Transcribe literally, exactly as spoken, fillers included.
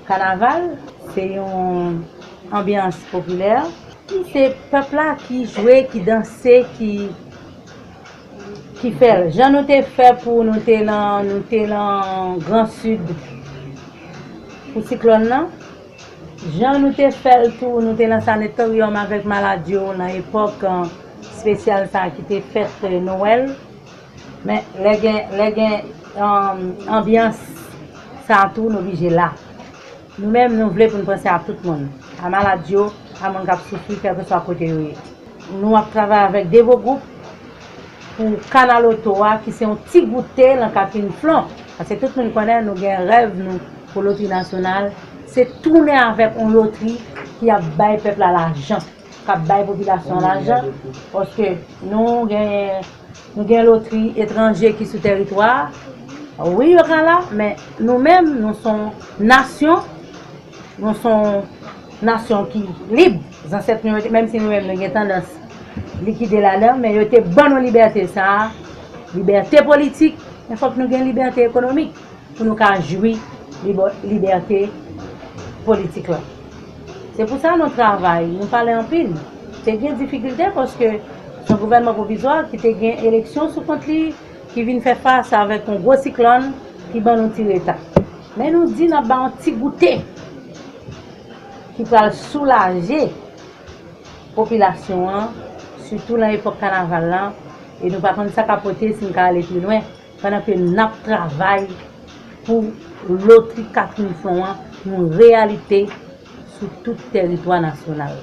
Kanaval se yon anbyans popilè. Se pèp la ki jwe, ki danse, ki, ki fè l. Jan nou te fè pou nou te nan, nou te nan Gran Sid pou siklòn nan. Jan nou te fè l tou, nou te nan sanatoriyòm avèk malad yo nan epòk, eh, espesyal sa a ki te fèt, eh, Nwèl. Men lè gen, lè gen, um, anbyans sa a tou, nou oblije la. Nou menm, nou vle pou n panse a tout moun, a malad yo, a moun k ap soufri, kèlkeswa kote yo ye. Nou ap travay avèk Devogroup pou Kanal Oto a, ki se yon ti goute nan Catherine Flon. Paske tout moun konnen nou gen rèv nou pou lotri nasyonal, se tounen avèk yon lotri ki ap bay pèp la lajan, k ap bay popilasyon lajan, paske nou gen, nou gen lotri etranje ki sou tèritwa a. Wi, yo ka la, men nou menm, nou se yon nasyon, nou se yon nasyon ki lib. Zansèt nou yo, menm si nou menm nou gen tandans likide ladan, men yo te ban nou libète sa a, libète politik, men fòk nou gen libète ekonomik pou nou ka jwi libète politik la. Se pou sa nou travay, nou pale anpil. Te gen difikilte paske se yon gouvènman pwovizwa ki te gen eleksyon sou kont li, ki vin fè fas avèk yon gwo siklòn ki ban nou ti reta. Men nou di n ap ba yon ti goute ki pral soulaje popilasyon an, sitou nan epòk kanaval la, e nou pa konn sa k ap pote si n ka ale pi lwen, pandan ke n ap travay pou lotri Catherine Flon an yon reyalite sou tout tèritwa nasyonal.